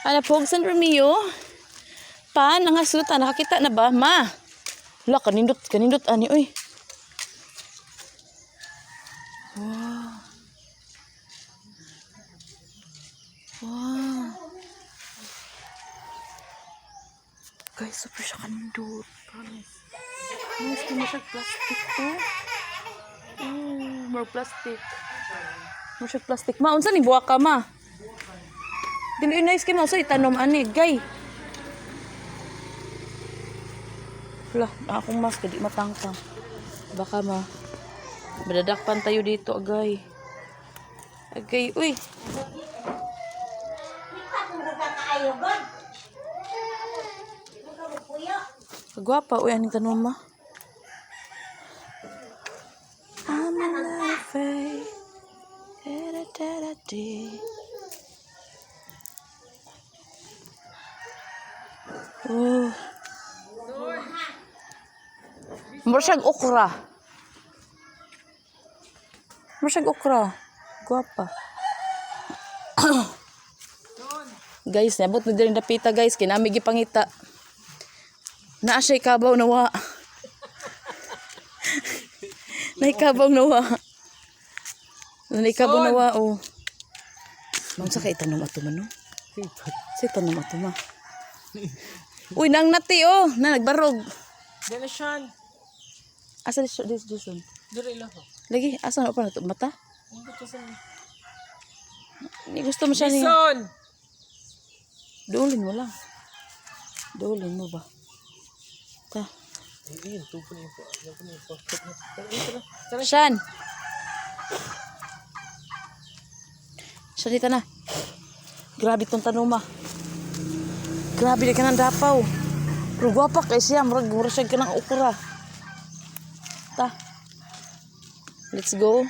Ana pog San Romeo. Pan ang asuta, nakakita na ba? Ma. Hala, kanindot, kanindot ani oy. Wow. Wow. Guys, super siya kanindot. Promise. Nice kamo siya plastic to. Oh, more plastic. More siya plastic. Ma, unsa ni buwaka, ma? Dili nice kay mo sa itanom ani, gay. Wala, akong mask di matangtang. Baka ma madadakpan tayo dito, agay. Agay, uy. Kagwapa, uy, aning tanom ma. I'm alive, eh. Da-da-da-da-dee. Oh. Mura siyang okra. Mura siyang okra. Guwapa. Guys, nabot na din dapita, guys. Kinami gipangita. Naa siya ikabaw nawa. Naikabaw nawa. Naikabaw nawa oh. Ma'am, sa kay tanom ato man no? Sa tanom ato ma. Uy, nang nati oh, na nagbarog. Dala siya. Asa this this Jason? Diri lang. Lagi, asa na pa na to mata? Hindi gusto mo siya ni. Jason! Duulin mo lang. Duulin mo ba? Ta. Ayun, tupo na yung po. Tupo na yung po. Shan. Shan, dito na. Grabe tong tanuma. Grabe di ka ng dapaw. Pero gwapa kay siya. Murag, murag siya ka ng okra. Ta. Let's go.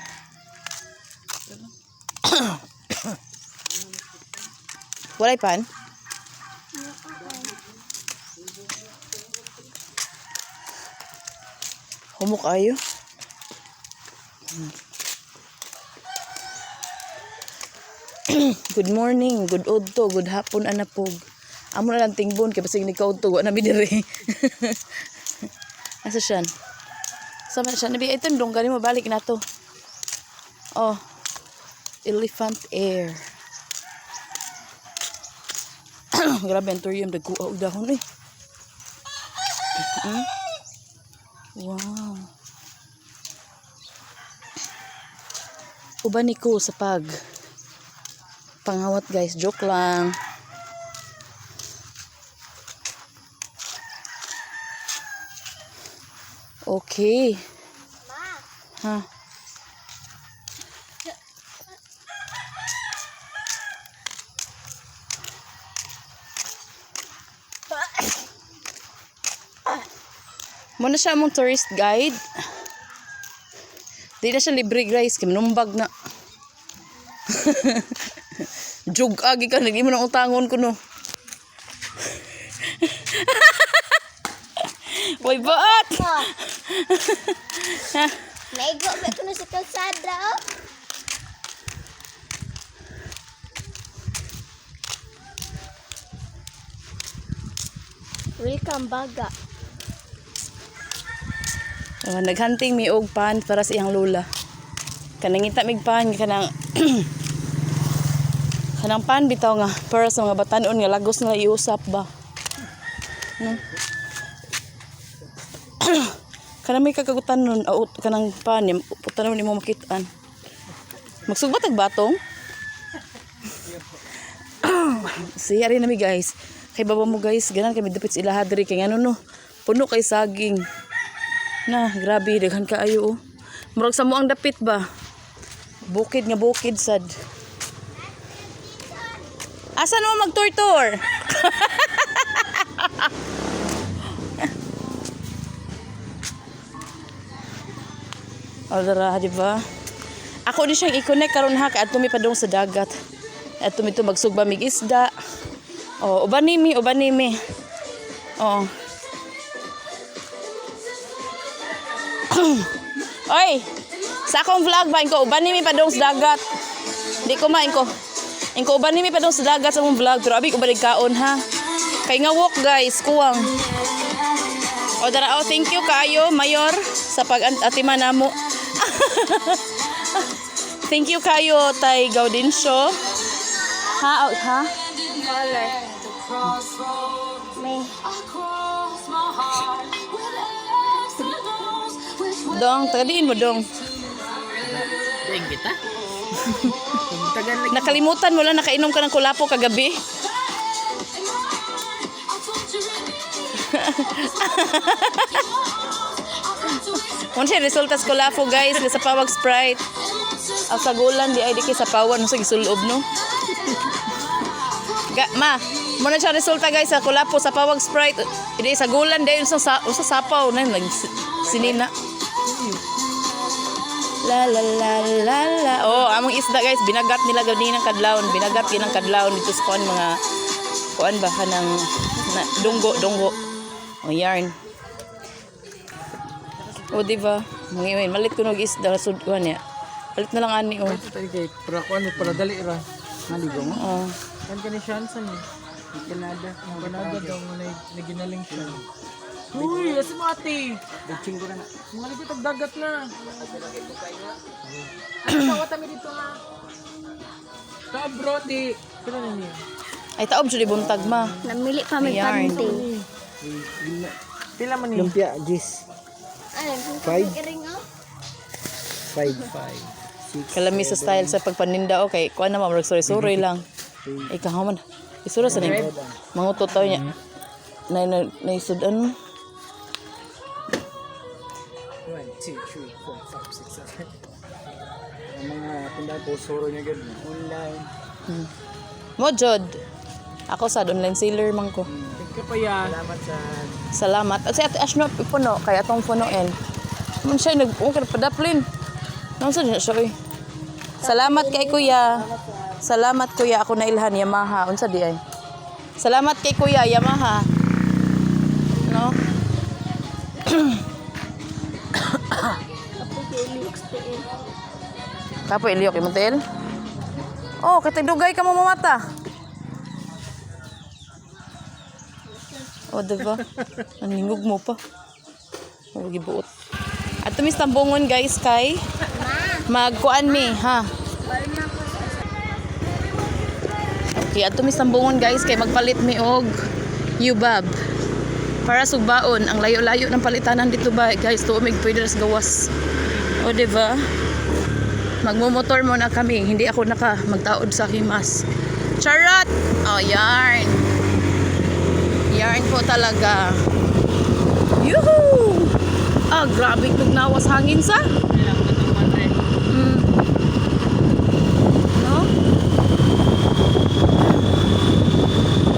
Walay pan? Humok ayo. Good morning, good udto, good hapon anapog. Amo na lang tingbon kay basig ni kaudto wa na mi diri. Asa siya? Sama siya nabi ay tundong gani mo balik na to. Oh. Elephant Air. Grabe ang turium dagko og dahon eh. Wow. Uban ni ko sa pag pangawat, guys, joke lang. Okay. Ha. Muna siya mong tourist guide. Di na siya libre, guys. Kay manumbag na. Jug agi ka nag mo ng utangon ko no. Uy, baat! Naigo ba ko na sa kalsada oh? Welcome baga. Oh, naghunting mi og pan para sa iyang lola. Kanang ngita mig pan kanang kanang pan bitaw nga para sa mga batanon nga lagos na iusap ba. No? Kanang may kagagutan nun, out kanang pan putanon nimo makitaan. Magsugbat ag batong. Si ari nami, guys. Kay baba mo, guys, ganan kami dapit sa ilaha diri kay ngano no. Puno kay saging. Na, grabe, daghan kaayo oh. Murag sa mo ang dapit ba? Bukid nga bukid sad. Asa mo magturtur? Aldara, di ba? Ako di siyang i-connect karon ha kay adto mi padung sa dagat. Adto mi to magsugba mig isda. Oh, uban nimi, uban nimi. Oh. Oy, sa akong vlog ba ko uban nimi padung sa dagat. Di ko main ko. Ingko uban ni mi padung sa dagat sa mong vlog pero abi ko balik kaon ha. Kay nga walk guys, kuwang. O dara oh, thank you kaayo Mayor sa pag-atiman namo. Thank you kayo tay Gaudencio. Ha, oh, ha? Color. May. Dong, tagadiin mo dong. Tingin kita. Tagal lagi. Nakalimutan mo lang nakainom ka ng kulapo kagabi. Unsa resulta sa kulapo guys, sa pawag Sprite. Ang sagulan di ay di kay sa pawan sa gisulob no. Ga, ma, mo na siya resulta guys sa kulapo sa pawag Sprite. Idi sa gulan dahil sa sapaw na nag sinina. La la la la la. Oh, among isda guys, binagat nila gabi ng kadlawon, binagat ginang kadlawon dito sa kuan mga kuan ba kanang na, dunggo dunggo. Oh, yarn. Oh, di ba? Mga malit ko nog isda sud kuan ya. Palit na lang ani oh. Ito tayo kay para kuan mo para dali ra. Naligo mo. Oh. Kan kani siya sa ni. Canada. Canada daw mo na naginaling siya. Uy, asa mo ate? Nagchinggo na. Mga ligo tag dagat na. Ano tawa kami dito ha? Taab bro, di. Pila na niya? Ay taob jud buntag ma. Namili pa may Yarn. panty. Pila man ni? Lumpia, Gis. Ano, Five. Ring oh. 5. 5. 6. Kalami sa style sa pagpaninda okay. Kuan na ma murag suri-suri lang. Ikaw man. Isura sa ning mangutot taw niya. Na na naisudan. 1, 2, 3, 4, 5, 6, 7. Ang mga tindahan po, suro niya ganun. Online. Mo jud. Ako sad online seller man ko. Thank you pa ya. Salamat sa Salamat. At si Ate Ashno ipuno kay atong punuin. Man siya nag okay padaplin. Naunsa na siya oy. Salamat kay Kuya. Salamat Kuya ako nailhan Yamaha. Unsa di ay? Salamat kay Kuya Yamaha. No? Kapoy kay Iliyok sa tiil. Kapo iliyok imong tiil? Oh, katay dugay ka mo mamata. Oh, diba? Naningog mo pa. Oh, gibuot. At tumis tambungon guys kay magkuan mi ha. Okay, at tumis tambungon guys kay magpalit mi og yubab. Para sugbaon ang layo-layo ng palitanan dito ba guys tuomig pwede ra sa gawas. O diba? Magmumotor muna kami. Hindi ako naka magtaod sa aking mask. Charot! Oh, yarn. Yarn po talaga. Yuhuu! Ah, grabe tugnawas hangin sa. No?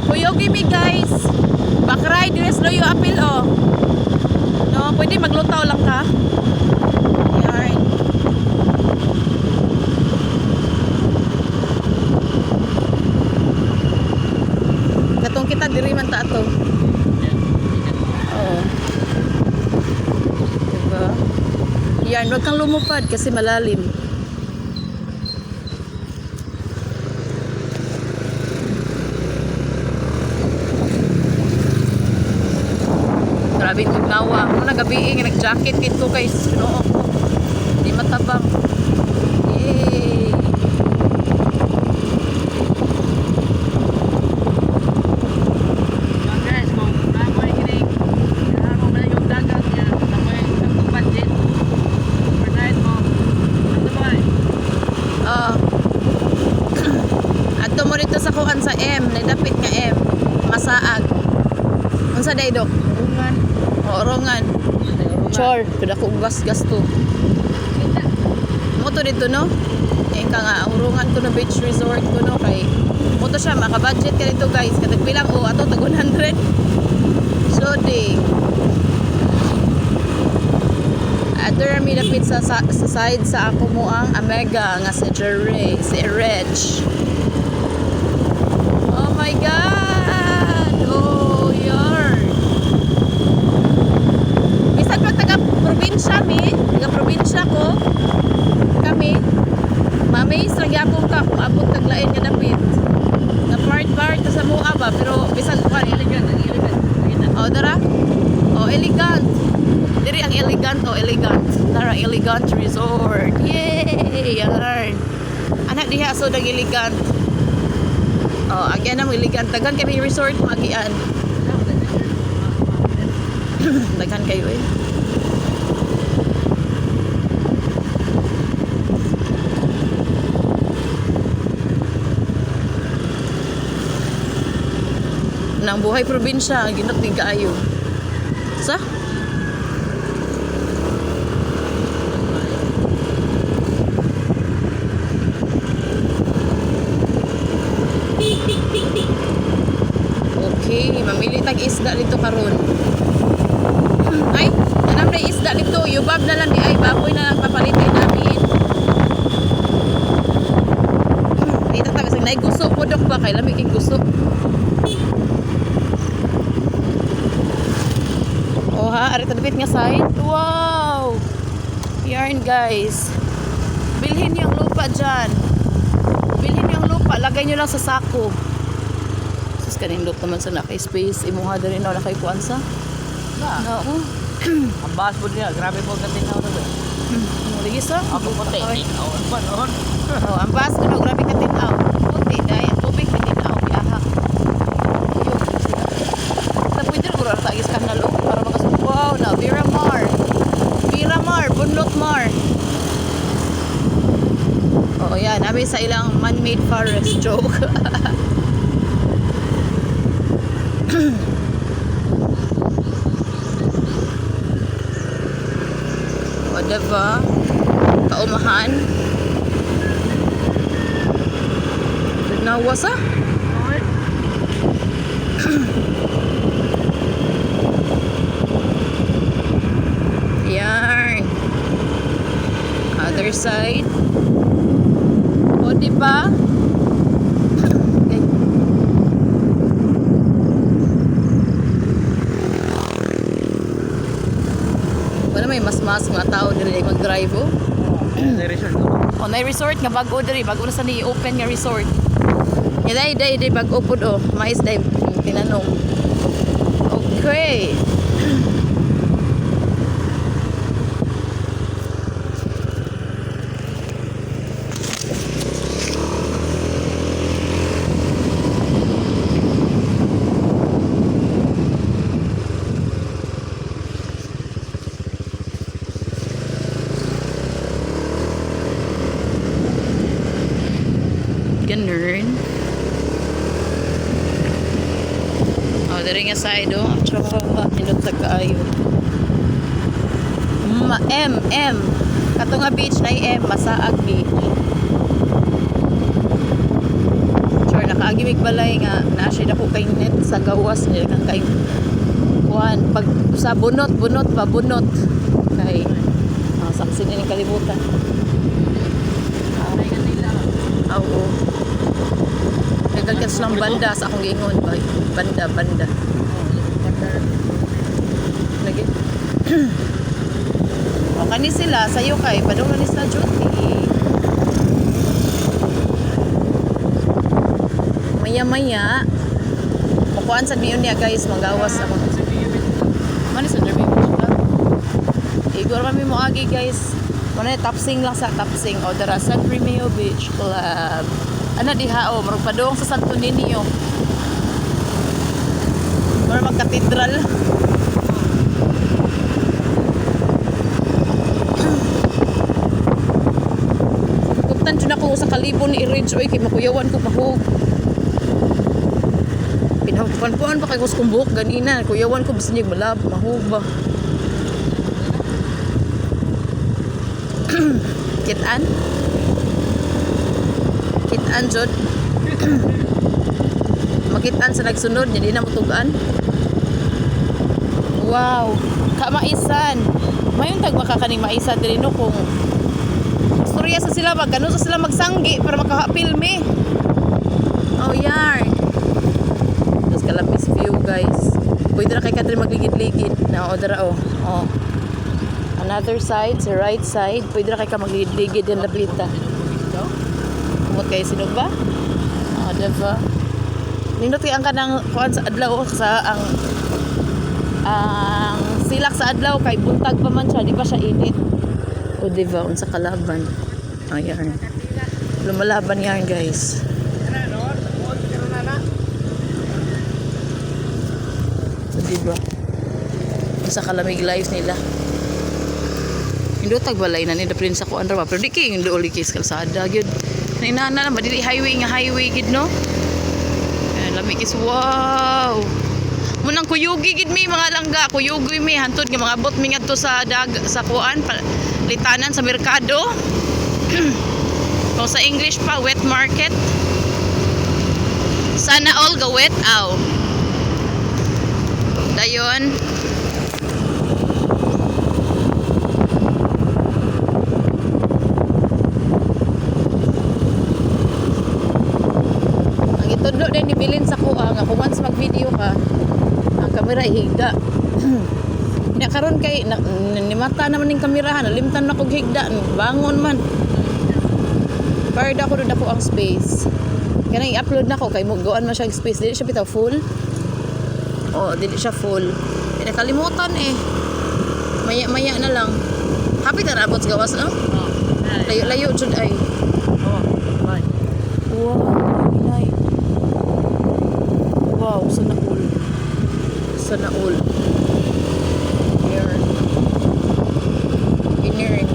Kuyogi mi guys. Back ride, dire sa Loyo Apil oh. No, pwede maglutaw lang ka. Yarn. Katong kita diri man ta ato. Oo. Diba? Yan, wag kang lumupad kasi malalim. Grabe yung tugnawa. Muna gabi eh, nag-jacket dito guys. Ginoo ko. Di matabang. Yay! Guys, kung namoy kinig, ako man yung dagat niya, namoy yung budget. Overnight mo. Ano ba? Oh. Adto mo dito sa kuan sa M, nagdapit nga M. Masaag. Unsa day dok? Urungan. O orongan. Chor, kuda ko gas gas to. Mo to dito no? Eh ka nga urungan ko no beach resort ko no kay mo to siya maka-budget ka dito guys. Katag bilang o ato tag 100. So di. Ato rami dapit sa side sa ako mo ang Omega nga si Jerry, si Reg. Oh my God! Oh, yarn. Bisan pa taga probinsya mi, taga probinsya ko. Kami. Mami, sa gyapon ka kung abot taglain nga dapit. diha so nag-elegant. Oh, agyan na mo elegant. Daghan kami resort magian. Daghan kayo eh. Nang buhay probinsya, ginot ni kaayo. Sa? Okay, mamili tag isda dito karon. Ay, anam na isda dito. Yubab na lang di ay baboy na lang papalitin namin. Dito tayo sa naiguso po dok ba kay lami kay guso. Oh ha, ari talapit nga side. Wow. Yarn guys. Bilhin niyo ang lupa dyan. Bilhin niyo ang lupa, lagay niyo lang sa sako. Sus kanindot naman sa naka space imuha diri na wala kay kuan sa. Na. Oo. Ang bahas po niya. Grabe po ang tinaw na ba? Lagi sa. Ako puti. Oh, on. Oh, ang bas kuno grabe ka tinaw. Puti dai ang tubig ka tinaw biaha. Yun, sila. Sa pwede ra guro sa agis kanal oh, para makas wow na Miramar. Miramar, Bunlot Mar. Oh, yan, namin sa ilang man-made forest joke. O, diba? Kaumahan. Nawas ah. Yarn. Other side. O, diba? Okay. Wala may mas-mas mga tao diri mag-drive oh. Resort. Oh, na resort nga bag-o diri, bag-o na sa ni open nga resort. Ya dai dai dai bag-o pud oh, mais dai tinanong. Okay. Ganun. Oh, diri nga side oh. Tsaka indot sa kaayo. Ma M M. Kato nga beach na M, Masaag Beach. Sure, nakaagi mig balay nga naa siya dako kay net sa gawas nila kang kay kuan pag sa bunot bunot pa bunot kay saksin ini kalibutan. Ah, oo. Nagkakats lang banda sa akong giingon ba? Banda, banda. Lagi. O kani sila sayo kay padung ni sa duty. Maya maya makuan sa miyon niya guys, magawas ako. Mani sa Derby Beach Club. Igor kami mo agi guys. Muna tapsing lang sa tapsing o dara San Remeo Beach Club. Ana diha o murag padung sa Santo Niño. Murag magkatedral. Kuptan jud ako sa kalibo ni Ridge oy kay makuyawan ko mahug. Pinahugpan-puan pa kay kus kong buhok ganina. Kuyawan ko bisan yung malab, mahug ba. Kitaan? Kitaan jud. Makitaan sa nagsunod, hindi na mutugan. Wow, kamaisan. Mayon tag makakaning maisan diri no kung istorya sa sila mag ano sa sila magsanggi para makahapilmi. Oh yarn. Tapos kalamis view guys. Pwede na kay kadri magligid-ligid. Na oh, dara oh. Oh. Another side, sa right side, pwede na kay ka magligid-ligid yan lapita. Kumot kayo sinog ba? Ah, diba? Nindot kay ang kanang kuan sa adlaw sa ang silak sa adlaw kay buntag pa man siya, di pa siya init. O diba unsa kalaban. Ayan. Lumalaban yan, guys. So, diba? Sa kalamig life nila. Hindi tagbalay na ni da prinsa ko andra ba pero di kay hindi uli kay sa kalsada gyud. Nainana na ba dili highway nga highway gid, no? Eh, lami kis, wow. Munang kuyugi gid mi, mga langga, kuyugi mi hantod nga mga abot mi ngadto sa dag sa kuan litanan sa merkado. Kung sa English pa, wet market. Sana all ga wet aw. Dayon. Ang itudlo din ni Bilin sa kuha nga kung once mag-video ka, ang kamera ihigda. Nya karon kay na, nimata naman ning kamerahan, nalimtan na kog higda, bangon man. Para ako doon ako ang space. Kanang i-upload na ko kay mo goan man siya ang space, dili siya bitaw full. Oh, dili siya full. Eh, nakalimutan eh. Maya-maya na lang. Happy na abot sa gawas, no? Layo-layo jud ay. Oh, bye. Wow, inay. Wow, sana all. Sana all. Here. Inir.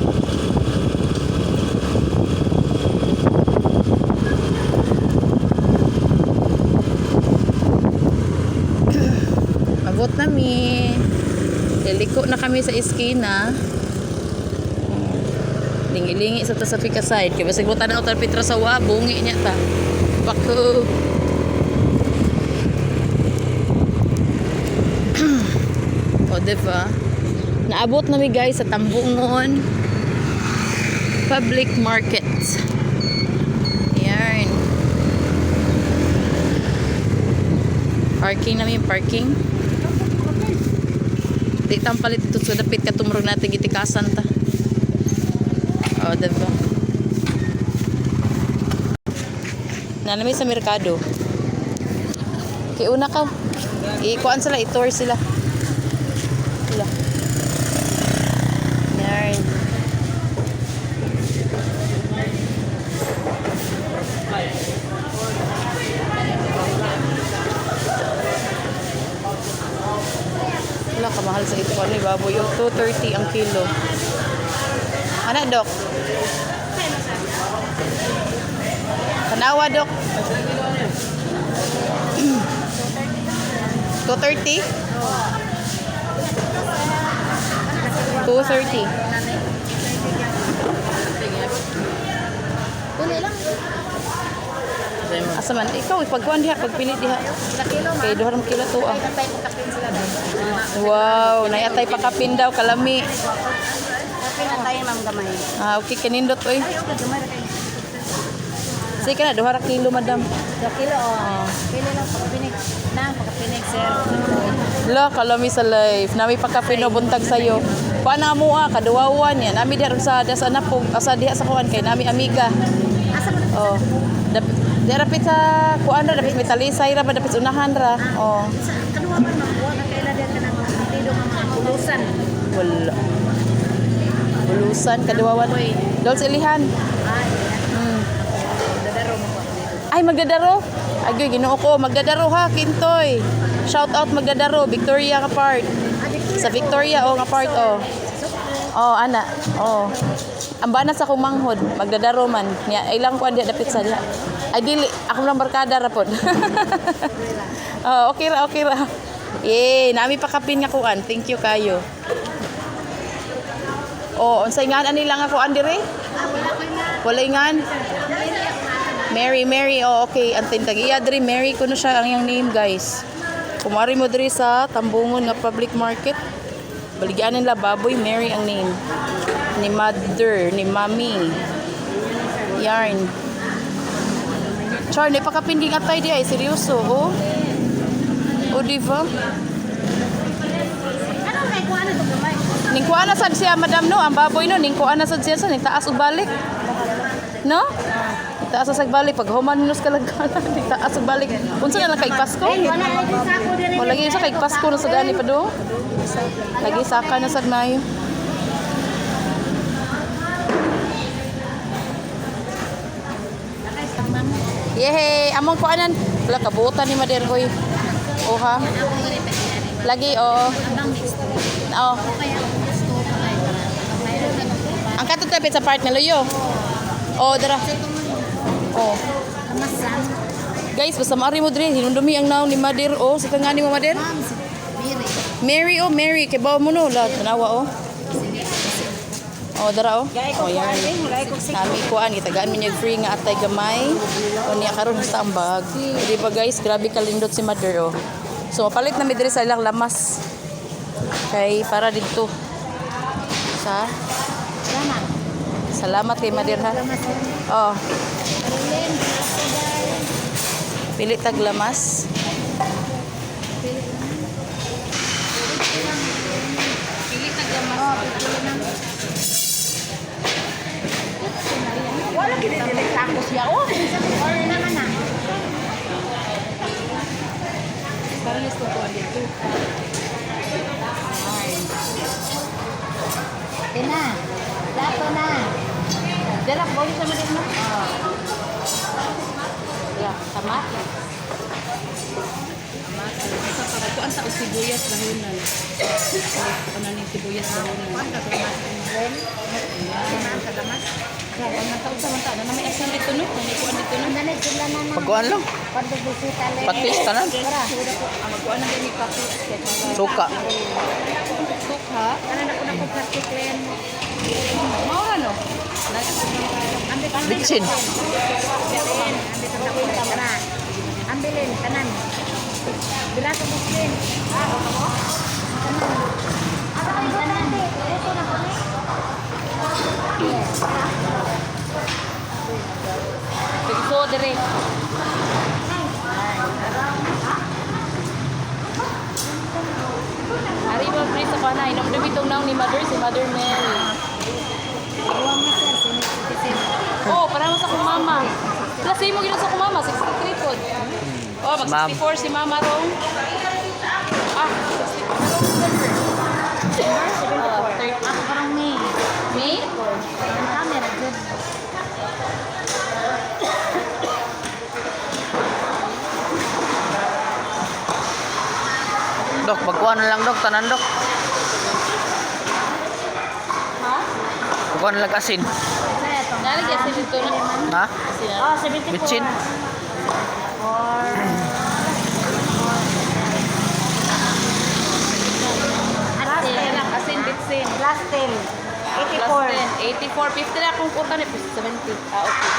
Abot na mi. Liliko na kami sa iskina. Lingi-lingi sa ta sa pika side. Kaya basig mo tanaw ta Petra sa wa, bungi niya ta. Bako. O, diba? Naabot na mi guys sa Tambungon Public Market. Yan. Parking namin, parking. Di tang palit ito sa dapit katumro natin gitikasan ta. O, diba? Nanami sa merkado. Kay una ka. Ikuan sila, i-tour sila. Sila. Yarn. Wala kamahal sa ito. Ano yung baboy? Oh, 230 ang kilo. Ano, Dok? Tanawa, Dok. 230? 230. Puli lang. Asa man ikaw pagkuan diha pagpili diha. Kilo ma. Kay duha ra kilo to ah. Ay, pagkapin sila dahil. Wow, nayatay pakapin daw kalami. Kapin na tayo ma'am gamay. Ah, okay kanindot oy. Ay, okay, gamay ra kayo. Sige na duha ra kilo, madam. Dua kilo, oh. Pili lang pagkapinig. Na, pagkapinig, sir. La kalami sa life. Nami pakapin no buntag sayo. Paana mo ah kaduwawan yan. Nami diha ron sa das anapog asa diha sa kuan kay nami amiga. Asa mo na? Oh. Dap Dira dapit sa kuan ra dapit may talisay ra ba dapit sa unahan ra. Oh. Sa kaduwa man ma'am, wa na kaila diyan ka ng mga partido nga mga pulusan. Wala. Bulusan, kaduwawan. Dol sa ilihan. Ay, Mm. dadaro mo ko dito. Ay, magdadaro. Agoy, ginoo ko. Magdadaro ha, Kintoy. Shout out magdadaro. Victoria nga part. Ah, Victoria. Sa Victoria, oh, nga part, oh. Oh, ana. Oh. Ang bana sa kumanghod, magdadaro man. Niya, ilang kuan diha dapit sa diha. Ay dili, ako lang barkada ra pod. Oh, okay ra, okay ra. Yay, nami pakapin nga kuan. Thank you kayo. Oh, unsay ngan ani lang ako dire? Ah, wala ko na. Walay ngan. Mary, Mary. Oh, okay. Antin tag iya diri Mary kuno siya ang iyang name, guys. Kumari mo diri sa Tambungon nga public market. Baligyanin nila baboy Mary ang name. Ni mother, ni mommy. Yarn. Char, ni pakapinding atay di ay seryoso, oh. O di ba? Ano kay kuha na to gamay? Ningkuan na sad siya, madam, no? Ang baboy, no? Ningkuan na sad siya sa taas ug balik. No? Taas sa balik pag human minus kalagkanan, taas ug balik. Unsa na lang kay Pasko? Wala lagi sa ako diri. O lagi sa kay Pasko na sa gani pa do. Lagi saka na sad maayo. Yehey! Among kuanan. Wala kabuotan ni Mader hoy. Oh ha. Lagi oh. Oh. Ang katutapit sa part na luyo. Oh, dara. Oh. Guys, basta maari mo diri, hinumdumi ang naon ni Mader oh. Sa tangani mo Mader? Mary oh, Mary kay bawo mo no, la tanawa oh. Oh, dara oh. Oh, yan. Nami kuan gitagaan mi niya free nga atay gamay. O niya karon sa ambag. Di ba guys, grabe kalindot si Mother oh. So mapalit na mi diri sa ilang lamas. Kay para didto sa Salamat kay Mother ha. Oh. Pili tag lamas. Pili tag lamas. Wala kinidilig ako siya. Oh, or naman na. Parang gusto ko dito. Tina. Plato na. Dara, bawal sa Mother no? Wala, kamatis. Kamatis. Sa para kuan sa sibuyas dahonan. Ano ning sibuyas dahonan? Kuan ka lamas. Kuan ka lamas. Grabe, ang nataon sa man na may asam dito no? May kuan dito no? Ang dali sila na na. Pagkuan lang. Pagkuan bisita le. Patis tanan. Tara. Ah, magkuan na gani patis kay para Suka. Suka. Tanan ako na ko plastic len. Mao ra no? Bitsin. Ambilin, tanan. Bila sa bukin. Ah, mo? Tanan. Tanan. Ito na kami. So dire. Ari ba pre sa kanay, inom itong naong ni Mother si Mother Mary. Iwan mo sir, senior citizen. Oh, para mo sa akong mama. Plus mo gina sa akong mama, 63 pod. Oh, mag Ma'am. 64 si mama rong. Ah, 64 rong December. Oh, 30. Ako parang May. May? Ang camera, good. Dok, pagkuan na lang dok, tanan dok. Ha? Pagkuan na lang asin. Saya to. Nalagyan sa dito na. Ha? Kasi na. Oh, 74. Bitsin. Ate. Asin, bitsin. Last 10. Plus 84. 10. 84. 50 na akong kuta ni 70. Ah, okay.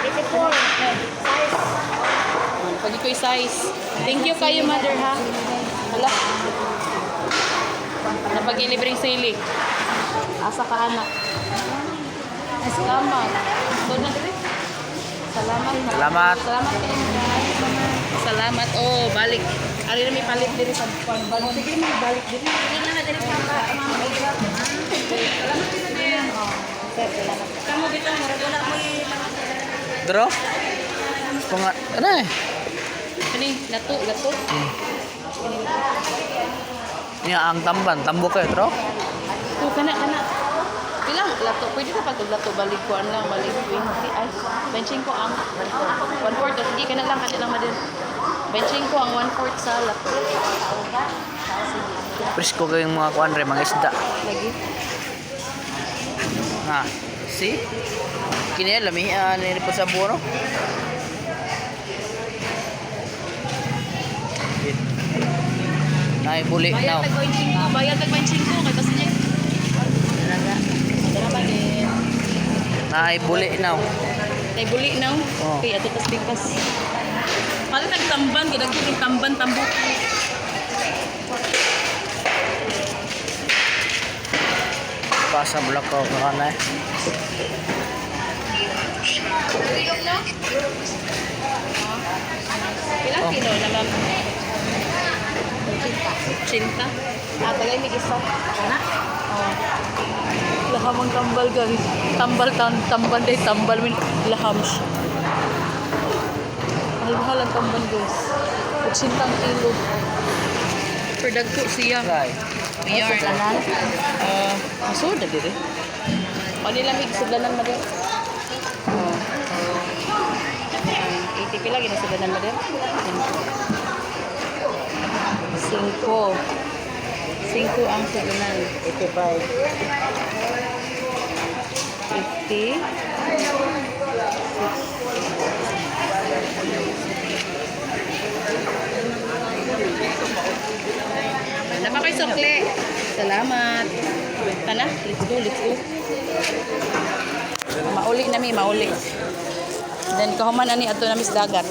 84. 84. Size. Pag iko'y size. Thank you kayo, mother, ha? Hala. Napag-ilibreng sili. Asa ka, anak? Salamat. So, na diri. Salamat. ha? Salamat. Salamat kayo. Salamat. Oh, balik. Ari na may palit diri sa kwan. Balik. Sige, may balik diri. Hindi na dali sa mama. Salamat kayo din. Sir, salamat. Kamu bitaw murag wala mo Dro? Pang ano eh? Kani lato, lato. Niya ang tamban, tambo kayo, tro? Oh, kana kana. Pila lato? Pwede na pag lato balik kuan lang balik 20 ay 25 ang 1/4 oh, sige kana lang kana lang madin. 25 ang 1/4 sa lato. Presko kayong mga kuan re, mga isda. Lagi. Ha? See? Kini lami ah, nini po sa buo no? Nay buli Bayad now. tag 25, bayad tag 25 kay basta niya. Dara ba din? Nay buli now. Tay buli now. Oh. Okay, ato tas pikas. Palit tag tamban kay dagko ning tamban tambok. Pasa bulak ko kanay. Ilang Oh. kilo na ma'am? 80. Ah, tagay may isa. Na? Oh. Laham ang tambal guys. Tambal tan tambal day tambal min laham siya. Mahal-mahal ang tamban guys. 80 ang kilo. Per dagko siya. Kay. Yarn. Ah, masoda dire. Ano lamig sudlanan na Oh. Pila gina sa ganan, madam? Singko. Singko ang sugunan. 85. 50. Wala pa kay sukli. Salamat. Tana, let's go, let's go. Mauli na mi, mauli. Then kahuman ani adto nami sa dagat.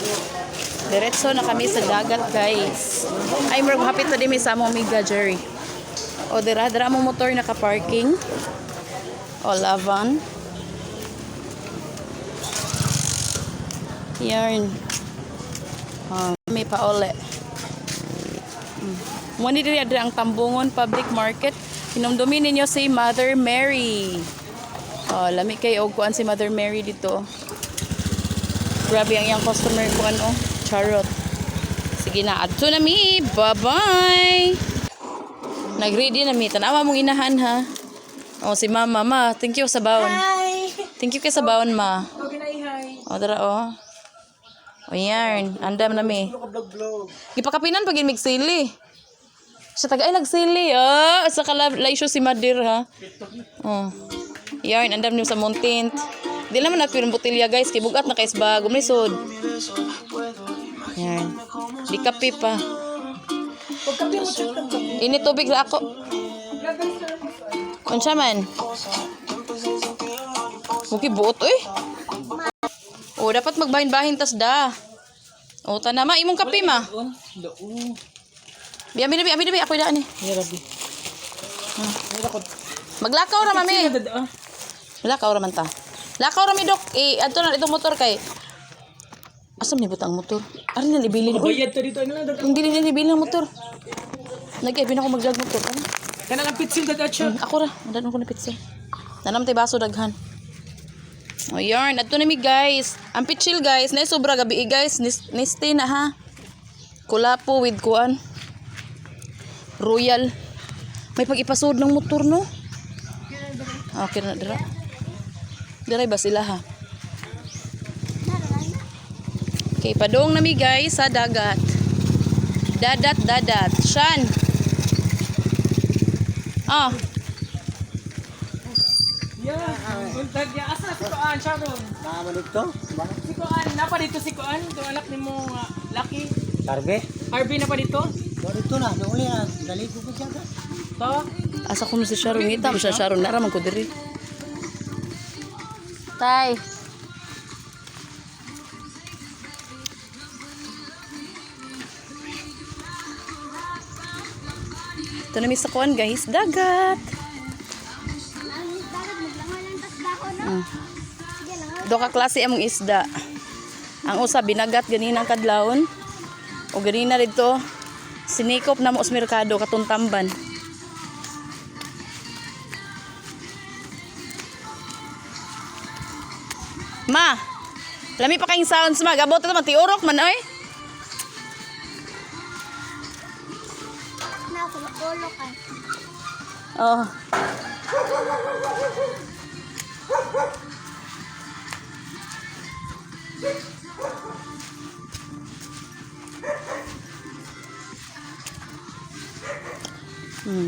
Diretso na kami sa dagat, guys. Ay, murag hapit na din mi sa among amiga Jerry. O dira dira among motor naka-parking. O lavan. Yarn. Oh, may paole. Mo ni diri adri ang Tambungon Public Market. Hinumdumi ninyo si Mother Mary. Oh, lami kay og kuan si Mother Mary dito. Grabe ang iyang customer kuan oh. Charot. Sige na, adto na mi. Bye-bye. Nag-ready na mi. Tanawa mong inahan ha. Oh, si Mama, ma. Thank you sa baon. Hi! Thank you kay sa baon, ma. Okay na ihay. O, dara, oh. O, yarn. Andam na mi. Vlog vlog. Gipakapinan pag mig sili. Sa taga ay nagsili. Ah, sa kalaysyo si Madir ha. Oh. Yarn, andam niyo sa mountain. Di naman na pirong botelya guys, kay bugat na kay sa bago lisod. Yarn. Di kape pa. Pagkapi mo check ang kape. Ini tubig ra ako. Unsa man? Muki buot oy. Oh, dapat magbahin-bahin tas da. Oh, tanama imong kape ma. Oh, loo. Bi abi abi abi ako daan eh. Ni rabi. Mira ko. Maglakaw ra mami. Dada ah. Lakaw ra man ta. Lakaw ra mi dok. Eh adto na itong motor kay. Asa man ibutang motor? Ari na ibilin. Uy, Bayad to dito ano lang dada. hindi nila ibilin ang motor. Nag-ibin ako mag-drag motor. Ano? Kana lang pitsil dada siya. Ako ra, andan ko na pizza. Nanam tay baso daghan. O yarn, adto na mi guys. Ang pitchil guys, na sobra gabi eh, guys, niste na ha. Kulapo with kuan. Royal. May pag-ipasod ng motor no. Okay na dira. Diray ba sila ha? Okay, padong na mi guys sa dagat. Dadat, dadat. Shan. Ah, Yeah. Untag ya asa si Kuan Sharon. Mama dito. Si Kuan napa dito si Kuan, do anak nimo nga laki. Tarbe. Harvey napa dito? Dito na, doon na. Dali ko pa siya. To. Asa ko si Sharon ngita mo siya Sharon nara man ko diri. Tay. Ito na mi sa kuan guys, dagat. Dagat, maglangoy lang tas dako, no? Sige lang. Do ka klase among isda. Ang usa binagat ganina ang kadlawon. O ganina dito sinikop na mo sa merkado katong tamban. Ma, lami pa kayong sounds ma. Gabot na man tiurok man oy. Na, kulo ka. Oh.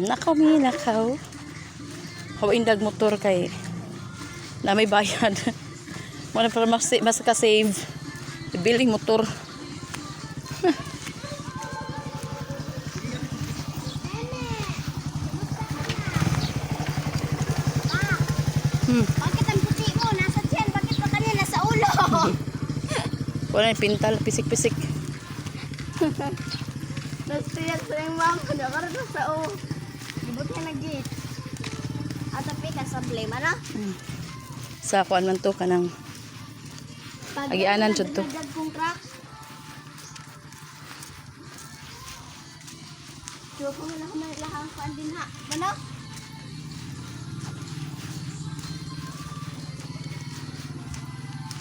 Nakaw mi, nakaw. Hawain dag motor kay na may bayad. Wala para mas, mas ka-save. Biling motor. Bakit ang puti mo? Nasa tiyan. Bakit pa kanina? Nasa ulo. Wala na pintal, pisik-pisik. Tapos tiyan sa yung mama. Nakaroon na sa ulo. Ibot niya nag-gate. At api ka sa blame, ano? Sa kuan man to kanang Pag Agianan jud to. Nagdag kong truck. Chupo mo lang kung lahang kuan din ha. Ano?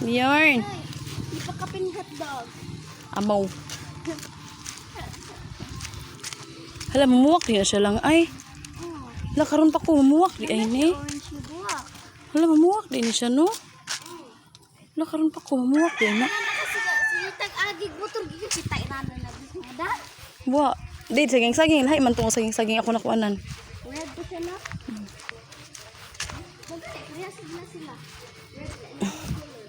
Yarn. Ay, di pa kapin hotdog. Amaw. Hala, mamuwak di na siya lang. Ay, Oh, hala, karon pa ko, mamuwak di ay ni. orange na buwak. Hala, mamuwak di ni siya, no? Hala, karon pa ko, mamuwak di na. Ano kasi si tag Sige, motor gid kita inana na da. Wa. Di saging-saging lahi man tungod saging-saging ako nakuanan. Red to siya na. Parehas na sila. Red na color.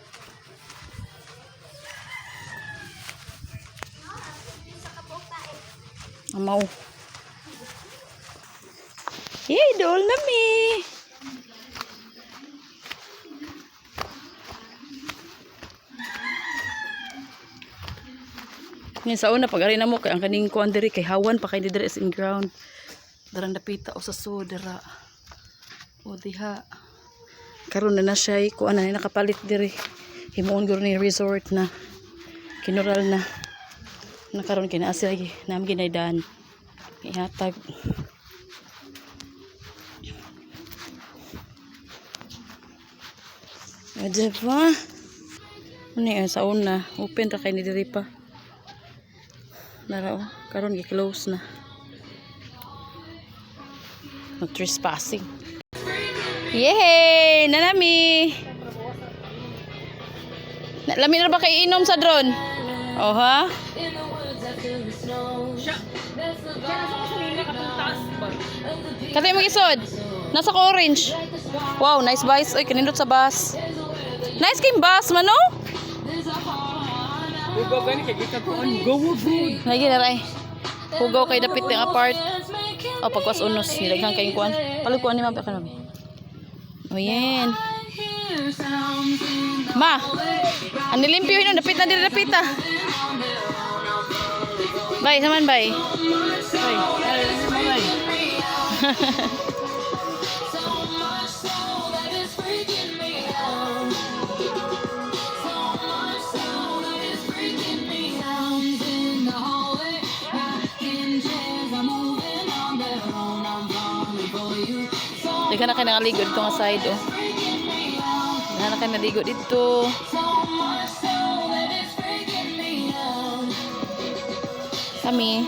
Sa kabuok tayo. Amaw. Yay, dool na mi. Ngayon sa una, pag ari na mo, kay ang kaning kuan diri, kay hawan pa kay diri is in ground. Darang dapita o sa so, dira. O diha. Karon na na siya, eh, kuan na nakapalit diri. Himuon guro ni resort na. Kinural na. Nakaroon kina sila lagi nam ginaydan. Ihatag. O, diba? Ano yun, sa una, open ra kay ni diri pa. Nara oh, karon gi-close na. No trespassing. Yay! Nanami! Lami na ba kay inom sa drone? Oh ha? Katay mo isod. Nasa ko orange. Wow, nice bus. Oy, kanindot sa bus. Nice king bus man no? Hugaw gani kay gikan ko ang go good. Lagi na ray. Hugaw kay dapit ng apart. O pagwas unos nilaghan kay kuan. Palugkuan ni ma'am ka ma'am. O yan. Ma. Ang nilimpyo yun, dapit na diri dapit ah. Bye, saman bye. Bye. Daghan na kay nakaligod ko nga side oh. Daghan na kay naligo dito. Kami.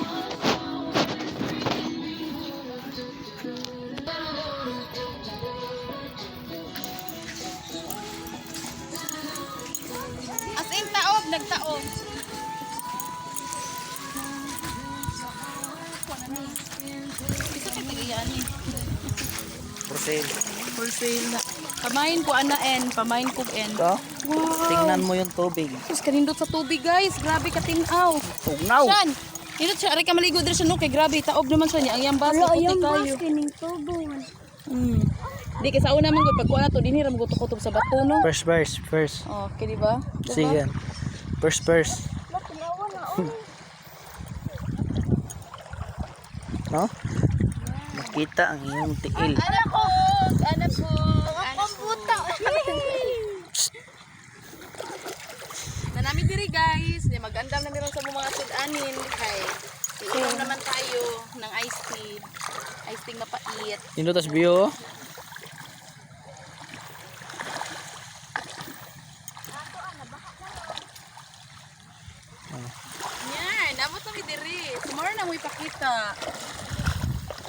As in taob, nagtaob. Isa kay tagiyan ni. For sale. For sale na. Pamain ko ana en, pamain ko en. Ito, Wow. tingnan mo yung tubig. Sus, kanindot sa tubig guys. Grabe katinaw. Tugnaw. Shan, nindot siya. Aray ka maligo diri siya no kay grabe taob naman siya niya. Ang iyang basa Wala puti ayang bus kayo. kining tubo. Di kay sa una man gud pagkuha na to dinhi ra mo kutob sa bato no. First verse, first. Oh, okay di ba? Diba? Sige. First verse. Matinawa na oy. No? Makita ang iyong tiil. Anak ko, anak ko. Komputa. Nanami diri guys, ni magandam na meron sa mga sudanin kay iinom naman tayo ng iced tea. Iced tea mapait. Nindot tas biyo. Yan, nabot na mi diri. Tomorrow na mo ipakita.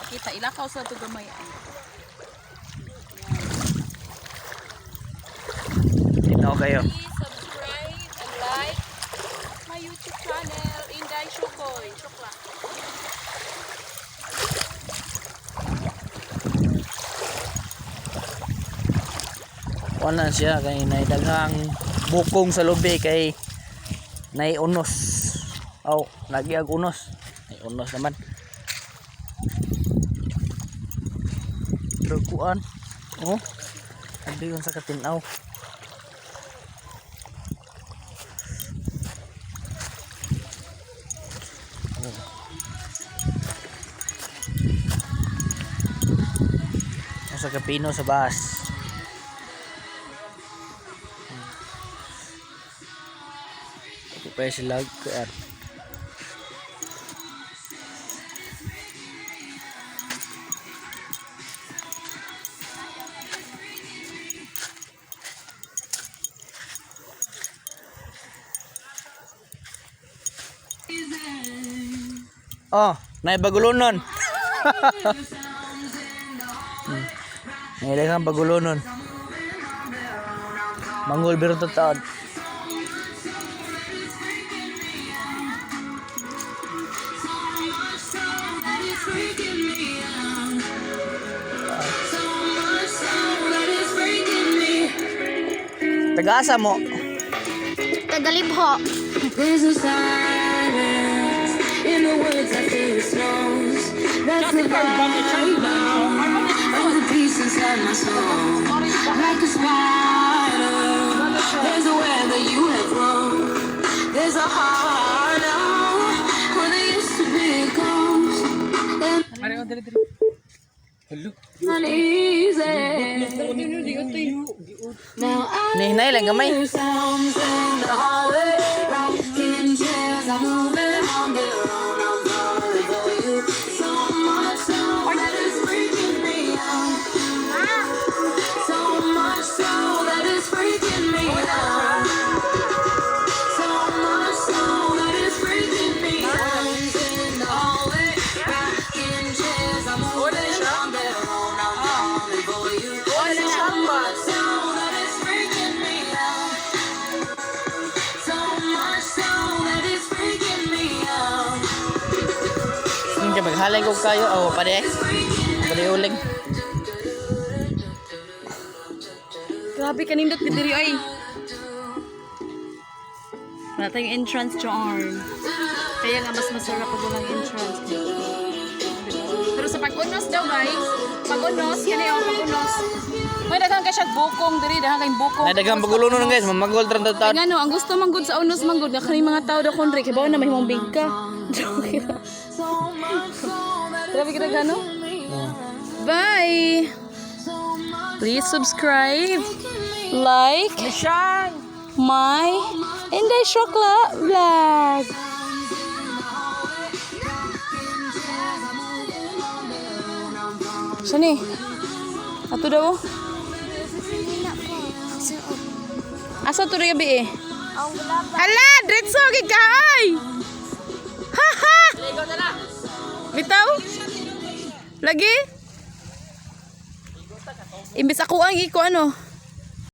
Kita ilakaw sa to gamay. Tinaw kayo. Please subscribe and like my YouTube channel, Inday Shukoy. Shukla. Wala siya kay naidaghang bukong sa lubi kay naiunos. Aw, lagi ag unos. Naiunos naman. Pero kuan. Oh. Abi sa katinaw. Oh. Ang sa kapino sa bus. Ako pa sila kuan. Oh, naibagulonon. Naidaghang bagulonon. Mangol biro to taon. Taga-asa mo. Tagalibho. There's no silence in the woods I feel the snows. That's the vibe of the peace inside my soul. Like a spider, there's a web that you have grown. There's a heart now where there used to be a ghost. And Ari, oh, dali, dali. Hello. uneasy. Now I Nihinay lang gamay. hear sounds in the hallway, rocking chairs are moving on their own. I'm falling for you so much so that it's freaking me out. So much so that it's freaking me out. So much so that it's freaking me out. In the hallway, rocking chairs are moving on their own. I'm falling for you so much so that it's freaking me out. So much so that it's freaking me out. Hindi maghalay ko kayo. Oh, pare. It's freaking Pare uling. Grabe kanindot gid diri ay. Wala tayong entrance charm. Kaya nga mas masarap pag walang entrance. Pero sa pag-unos daw guys, pag-unos, kani ang pag-unos. May daghan kay siya bukong diri, daghan kay bukong. Ay daghang pagulo nun guys, mamagol tran Ay taon. ngano, ang gusto man gud sa unos man gud nga kaning mga tao daw konri kay bawo na mahimong big ka. Joke ra. so much so that Grabe ka daghan, no? Bye. Please subscribe, like, my Inday Shokla vlog. Sani? Ato daw? Oh. Sa Asa to gabi eh? Ang gulaba. Ala, diretso gid ka ay. Ha ha. Bitaw? Lagi? Imbis ako ang iko ano.